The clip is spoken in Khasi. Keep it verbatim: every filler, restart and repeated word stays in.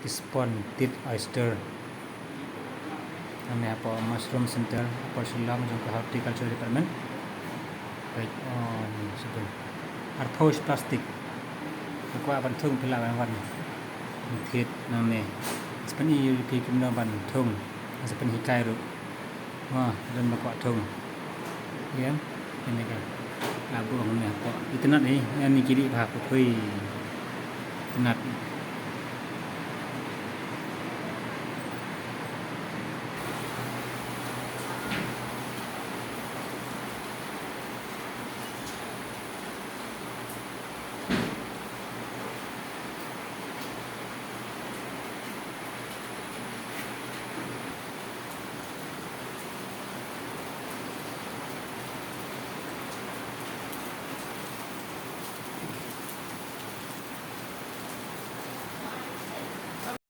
Ki spon tit oyster. Hangne hapoh Mushroom Center, Upper Shillong, jong ka Horticulture Department. Peit, oh, ni, shuh. Arphew plastik. Nga kwah ban thung phi lah ban wan. Thied nangne. Sa pyni ïa phi kumno ban thung. Sa pynhikai ruh. Mo, don ba kwah thung. Ïa, kane ka. Abo hangne hapoh. Itynnad hi, ïa ni ki dih bha pyrthei.